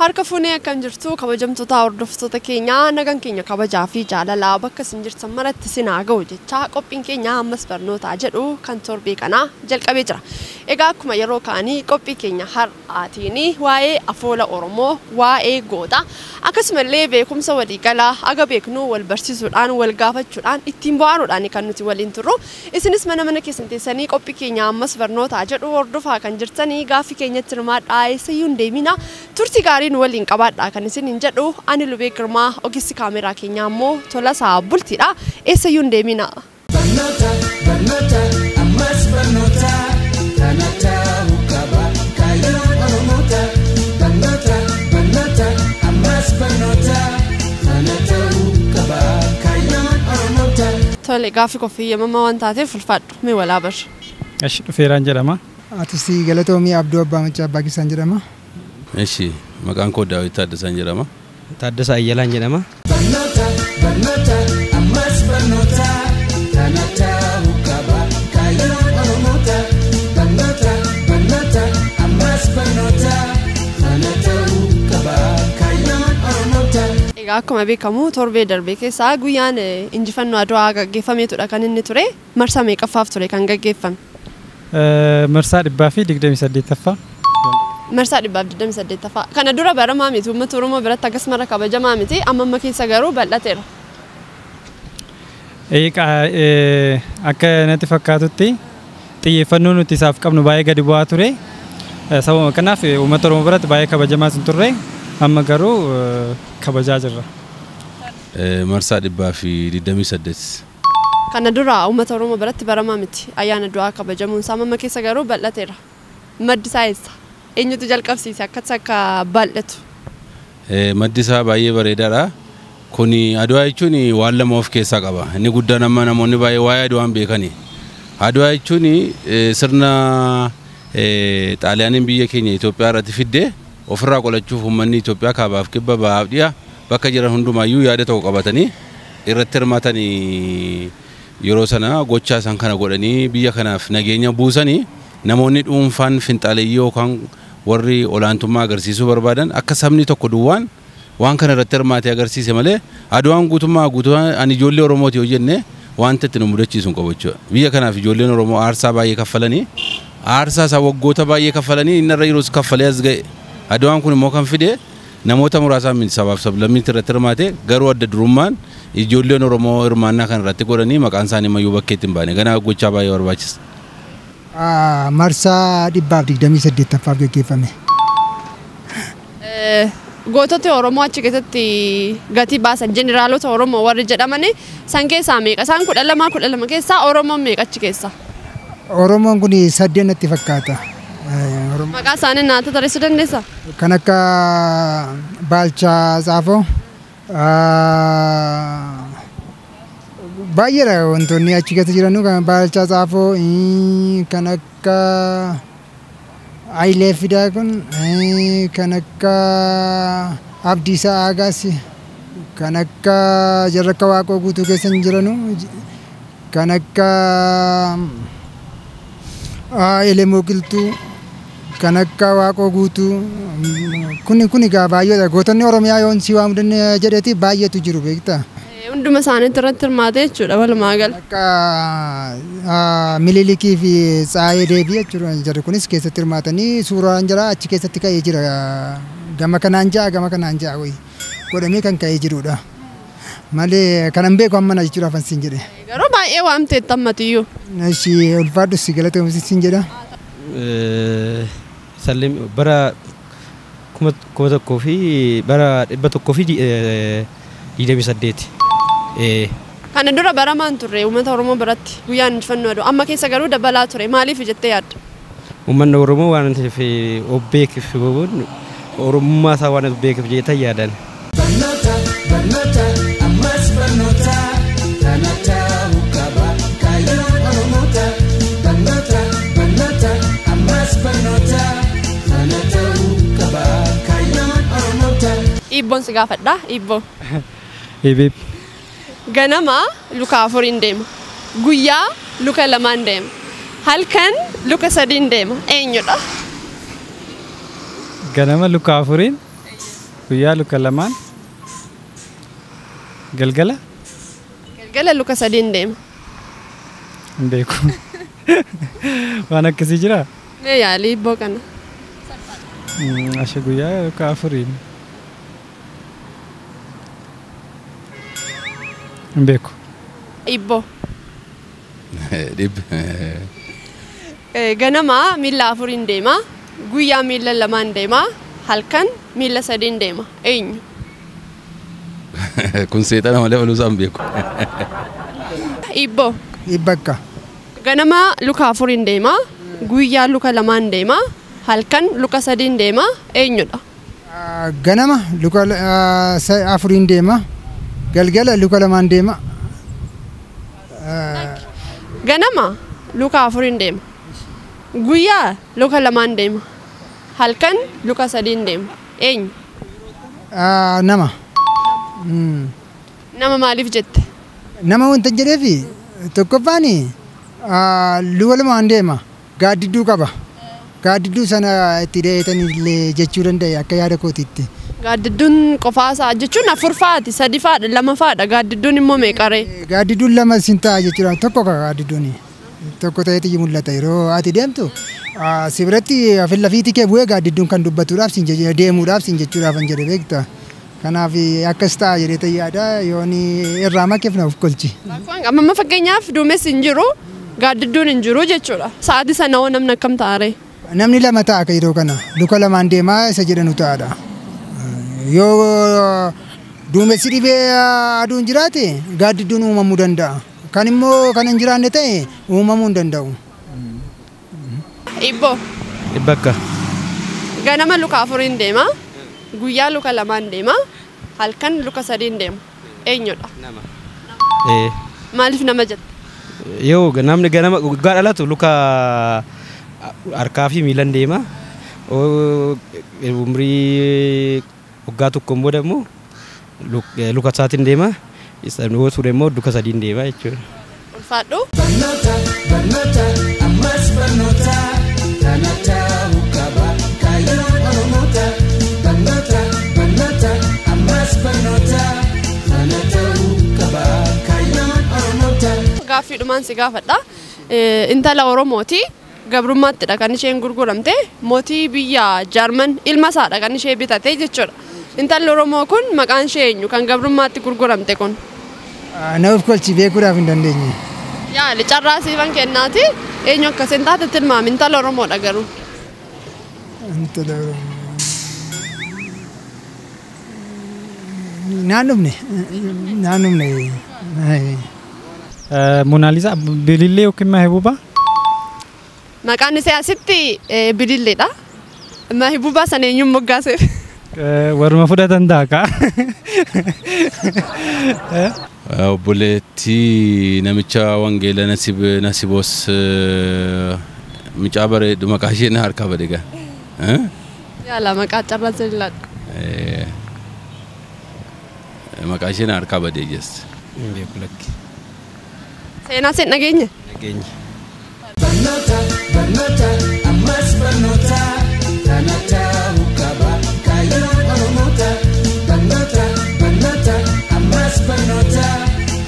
Harka fuunee akkam jirtu kabajamtoota hordoftoota keenyaa nagaan keenya kabajaa fi jaalalaa bakka isin jirtan maratti isin haa ga'u jechaa qophiin keenya ammas barnootaa jedhu kan torbee kanaa jalqabee jira. Egaa akkuma yeroo kaanii qophii keenya har'aatiin waa'ee afoola Oromoo, waa'ee gootaa akkasumallee beekumsa waliigalaa aga beeknu wal barsiisuudhaan wal gaafachuudhaan ittiin bohaaruudhaan kan nuti waliin turru. Isinis mana mana keessan teessanii qophii keenya ammas barnootaa jedhu hordofaa kan jirtanii gaaffii keenyatti hirmaadhaa eessayyuu hin deemina turtii gaarii nu waliin qabaadhaa kan isin hin jedhu ani Lubee Girmaa ogeessi kaameraa keenyaa immoo Tolasaa Bultiidha eessayyuu hin deemina. Barnoota, barnoota, ammas barnoota, kana ta'uu qaba kaayyoon Oromoota. Barnoota, barnoota, ammas barnoota, kana ta'uu qaba kaayyoon Oromoota. Tole gaaffii koffiyyaamamaa waan taateef ulfaadhu mee walaa bar. Ashi dhufeeraan jedhama. Atis Galatoomii Abduu Abbaa Machaa Abbaa Keessaan jedhama. Eshi maqaan koo Daawit Taaddasaan jedhama. Taaddasaa Ayyalaan jedhama. Barnoota, barnoota, ammas barnoota, kana ta'uu qaba kaayyoon Oromoota. Barnoota, barnoota, ammas barnoota, kana ta'uu qaba kaayyoon Oromoota. Egaa akkuma beekamu torbee darbe keessaa guyyaan injifannoo Adwaa gaggeeffameetudha kan inni ture. Marsaa meeqaffaaf ture kan gaggeeffame? Marsaa 128ffaa. Marsaa 128ffaa. Kana dura baramaa miti uummata Oromoo biratti akkasuma kabajamaa miti amma amma keessa garuu bal'ateera. Akka natti fakkaatutti xiyyeeffannoo nuti isaaf qabnu baay'ee gadi bu'aa ture. Sababa kanaaf uummata Oromoo biratti baay'ee kabajamaa hin turre amma garuu kabajaa jirra. Marsaa 128. Kana dura uummata Oromoo biratti baramaa miti ayyaana Adwaa kabajamuun isaa amma keessa garuu bal'ateera. Maddi isaa eessa? Eenyutu jalqabsiise akkatti akka bal'atu? Maddi isaa baay'ee bareedaadha. Kuni Adwaa jechuun waan lama of keessaa qaba. Inni guddaan amma namoonni baay'ee waa'ee Adwaa hin beekani. Adwaa jechuun sirna Xaaliyaaniin biyya keenya Itoophiyaa irratti fidde ofirraa qolachuuf uummanni Itoophiyaa kaabaaf kibba bahaaf dhiya bakka jiran hundumaayyuu yaada tokko qabatanii irratti hirmaatanii yeroo sana gochaa isaan kana godhanii biyya kanaaf nageenya buusanii namoonni dhuunfaan finxaaleeyyii yookaan warri olaantummaa agarsiisuu barbaadan akka sabni tokko duwwaan waan kana irratti hirmaatee agarsiise malee Adwaan guutummaa guutummaa ani ijoollee Oromooti yoo jenne wanta itti nu mudachiisu hin qabu jechuudha. Biyya kanaaf ijoolleen Oromoo aarsaa baay'ee kaffalanii aarsaa isaa waggoota baay'ee kaffalanii inni irra jirus kaffalee as ga'e. Adwaan kun immoo kan fide namoota muraasaan miti sabaaf sablammiitti irratti hirmaate garuu adda durummaan ijoolleen Oromoo hirmaannaa kana irratti godhanii maqaan isaanii mayyuu bakkeetti hin baane. Ganaa gochaa baay'ee barbaachisa. Marsaa 128ffaaf gaggeeffame. Gootota Oromoo achi keessatti gatii baasan jeneraalota Oromoo warri jedhamani san keessaa meeqa? Isaan 12 keessaa Oromoon meeqa achi keessa? Oromoon kun 8 natti fakkaata. Maqaa isaanii naata tarreessuu dandeessaa? Kan akka Baalchaa Saafoo baay'eedha wantoonni achi keessa jiran kan Baalchaa Saafoo kan akka Hayilee Fidaa kun kan akka Abdiisaa Aagaas kan akka Jarrakka Waaqoo guutuu keessa hin jiranu kan akka Elemoo Qilxuu kan akka Waaqoo guutuu kun egaa baay'eedha. Gootonni Oromiyaa yoon si waamuu danda'e jedheeti baay'eetu jiru beektaa. Hunduma isaaniitti irratti hirmaate jechuudha walumaa gala. Akka Mililikii fi Tsaayee Deebii jechuudha jarri kunis keessatti hirmaatanii suuraan jira achi keessatti ka'ee jira. Gama kanaan ja'a gama kanaan ja'a wayi godhamee kan ka'ee jirudha. Malee kanan beeku amma na jechuudha afaan siin jedhe. Garuu baay'ee waamteetta ammatiyyuu. Ishi ulfaadhu si galatoomsi siin jedha. Sallim bara 1000 fi bara 128. Kana dura baramaan turre uummata Oromoo biratti guyyaan injifannoo Adwaa amma keessa garuu dabalaa ture maaliif jettee yaadda? Uummanni Oromoo waan ta'eef of beekuuf Oromummaa isaa waan of beekuuf jeetan yaadan. Barnoota, barnoota, ammas barnoota, kana ta'uu qaba kaayyoon Oromoota. Barnoota, barnoota, ammas barnoota, kana ta'uu qaba kaayyoon Oromoota. Dhiibboon si gaafadha dhiibboo. Ebeeb. Ganama luka 4 deema. Guyyaa luka 2 deema. Halkan luka 3 deema. Eenyudha? Ganama luka 4 Guyyaa luka lamaan. Galgala? Galgala luka sadiin deema. Hin beeku. Waan akkasii jiraa? Mee yaalii hibboo kana. Asha guyyaa luka afuriin. Hin beeku. Hibboo. Dhibbe. Ganama miila afuriin deema. Guyyaa miila lamaan deema. Halkan miila sadiin deema. Eenyu? Kun seexana malee baluu hin beeku. Hibboo. Hibbakka. Ganama luka afuriin deema. Guyyaa luka lamaan deema. Halkan luka sadiin deema. Eenyudha? Ganama luka afuriin deema. Galgala luka lamaan deema. Ganama luka afuriin deema. Guyyaa luka lamaan deema. Halkan luka sadiin deema. Eenyu? Nama. Nama maaliif jette? Nama wanta jedheefi tokkoffaan luka lamaan deema. Gaaddidduu qaba. Gaaddidduu sana itti dheeyatan jechuu danda'e akka yaada kootiitti. Gaaddidduun qofaasaa jechuun afur faati, sadi faadha, lama faadha. Gaaddidduun immoo meeqaree? Gaaddidduun lama sin ta'a jechuudha. Tokko gaaddidduun tokko ta'eeti mul'ata yeroo ati deemtu si biratti lafiitii kee bu'ee gaaddidduun kan dubbatuudhaaf sin deemuudhaaf sin jechuudhaaf kan jedhe beekta. Kanaaf akkas ta'a jedhee yaada yoon irraa makeef na of kolchi. Amma fakkeenyaaf duumessi hin jiru, gaaddidduun hin jiru jechuudha. Sa'aatii sana hoo namni akkam ta'aree? Namni lama ta'a akka yeroo kana luka lamaan deemaa isa jedhanu ta'aadha. Yoo duumessi dhibee aduun jiraate gaaddidduun uumamuu danda'a. Kan immoo kan hin jiraanne ta'e uumamuu hin danda'u. Hibboo. Hibbakka. Ganama luka afuriin deema. Guyyaa luka lamaan deema. Halkan luka sadiin deema. Eenyudha? Nama. Maaliif nama jette? Yoo namni ganama guyyaa dhalatu luka harkaa fi miilaan deema. Umrii waggaa tokkoon booda immoo luka isaatiin deema. Isaan yoo ture immoo luka sadiin deema jechuudha. Ulfaadhu. Barnoota, barnoota, ammas barnoota. Kana ta'uu qaba kaayyoon Oromoota. Barnoota, barnoota, ammas barnoota. Kana ta'uu qaba kaayyoon Oromoota. Gaaffiidhumaan si gaafadha. Intala Oromooti. Gabrummaаттidha kan isheen gurguramte. Mootii biyya Jaarman ilma isaadha kan ishee bitate jechuudha. Intalli Oromoo kun maqaan ishee eenyu kan gabrummaatti gurguramte kun? Na of kolchi beekuudhaaf hin dandeenye. Yaali carraa siifan kennaati. Eenyu akkasiin taate tilmaami intala Oromoodha garuu. Intala Oromoo. Naan dhufne. Naan dhufne. Monaalisaa Bilillee yookiin Mahibubaa? Maqaan ishee asitti Bililleedha. Mahibubaa sana eenyuun moggaaseef? Waruma fudhatan ta'a. Obboleettii namicha Wangeela Nasiboos mucaa bareedu maqaa ishee na harkaa bade gaa. Yaala maqaa carraa sirriidha. Maqaa ishee na harkaa bade jesse. Hin beeku lakki. Seenaa seen dhageenye? Dhageenye. Barnoota, barnoota, ammas barnoota. Kana ta'uu qaba kaayyoon Oromoota. Barnoota, barnoota, ammas barnoota.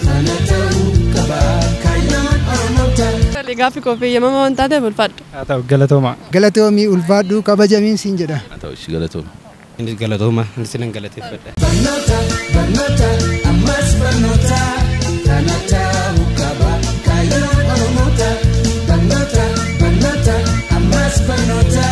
Kana ta'uu qaba kaayyoon Oromoota. Gaaffii koo eeyyamamaa waan taateef ulfaadhu. Haa ta'u galatooma. Galatoomii ulfaadhu kabajamiin siin jedha. Haa ta'u ishii galatooma. Innis galatooma. Innis nan galateeffadha. Barnoota, barnoota, ammas barnoota. Kana ta'uu qaba kaayyoon Oromoota. Barnoota, barnoota, ammas barnoota.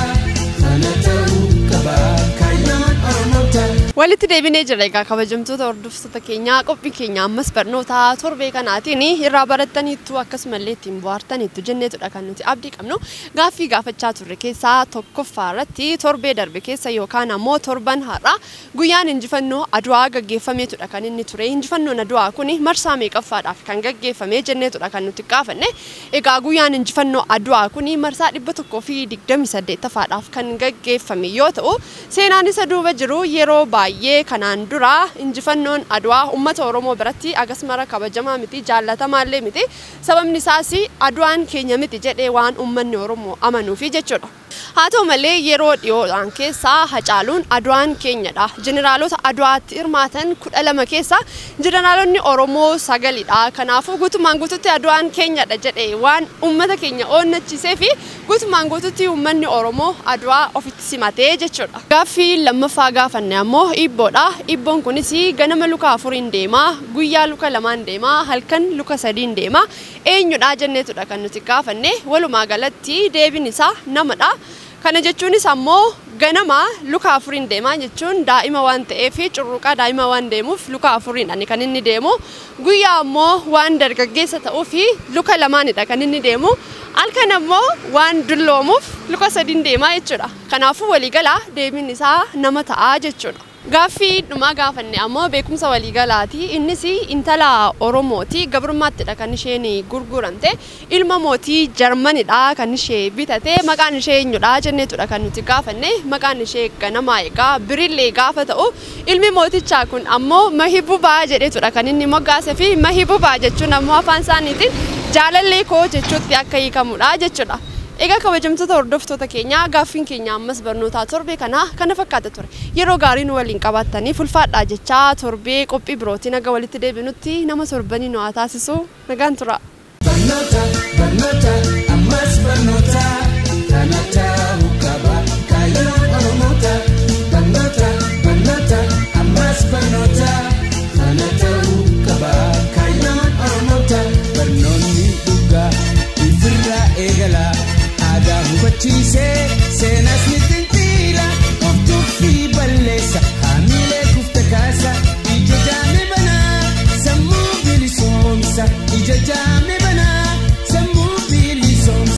Kana ta'uu qaba kaayyoon Oromoota. Walitti deebinee jirra egaa kabajamtoota hordoftoota keenyaa qophii keenya ammas barnoota torbee kanaatiin irraa barattaniittu akkasumallee ittiin bohaartaniittu jenneetudha kan nuti abdii qabnu. Gaaffii gaafachaa turre keessaa tokkoffaa irratti torbee darbe keessa yookaan ammoo torban har'a guyyaan injifannoo Adwaa gaggeeffameetudha kan inni ture. Injifannoon Adwaa kun marsaa meeqaffaadhaaf kan gaggeeffame jenneetudha kan nuti gaafanne. Egaa guyyaan injifannoo Adwaa kun marsaa 128ffaadhaaf kan gaggeeffame yoo ta'u seenaan isa duuba jiru yeroo baay'ee baay'ee kanaan dura injifannoon Adwaa uummata Oromoo biratti akkasumara kabajamaa miti, jaallatamaallee miti. Sababni isaas Adwaan keenya miti jedhee waan uummanni Oromoo amanuufi jechuudha. Haa ta'u malee yeroo dhiyoodhaan keessaa Hacaaluun Adwaan keenyadha. Jeneraalota Adwaatti hirmaatan 12 keessa jeneraalonni Oromoo 9dha. Kanaafuu guutummaan guututti Adwaan keenyadha jedhee waan uummata keenya onnachiisee fi guutummaan guututti uummanni Oromoo Adwaa ofitti simatee jechuudha. Gaaffii lammaffaa gaafanne ammoo Ibboodha. Ibboon kunis ganama luka 4 deema, guyyaa luka 2 deema, halkan luka 3 deema. Eenyudha jenneetudha kan nuti gaafanne. Walumaa galatti deebiin isaa namadha. Kana jechuunis ammoo ganama luka 4 deemaa jechuun daa'ima waan ta'eef curruqaa daa'ima waan deemuuf luka 4dhaan kan inni deemu. Guyyaa ammoo waan dargaggeessa ta'uuf luka 2dha kan inni deemu. Halkan ammoo waan dulloomuuf luka 3 deemaa jechuudha. Kanaafuu waliigalaa deebiin isaa nama ta'a jechuudha. Gaaffii dhumaa gaafanne ammoo beekumsa waliigalaati. Innis intala Oromooti. Gabrummaаттidha kan isheen gurguramte. Ilma mootii Jarmanidha kan ishee bitate. Maqaan ishee eenyudha jenneetudha kan nuti gaafanne. Maqaan ishee Ganamaa egaa Birillee gaafa ta'u ilmi mootichaa kun ammoo Mahibubaa jedheetudha kan inni moggaasee fi Mahibubaa jechuun ammoo afaan isaaniitiin jaalallee koo jechuutti akka hiikamudha jechuudha. Egaa kabajamtoota hordoftoota keenyaa gaaffiin keenya ammas barnootaa torbee kana fakkaata ture. Yeroo gaarii nu waliin qabaattanii fulfaadhaa jechaa torbee qophii birootiin aga walitti deebinutti nama torbanii nu haa taasisu. Nagaan tura. Barnoota.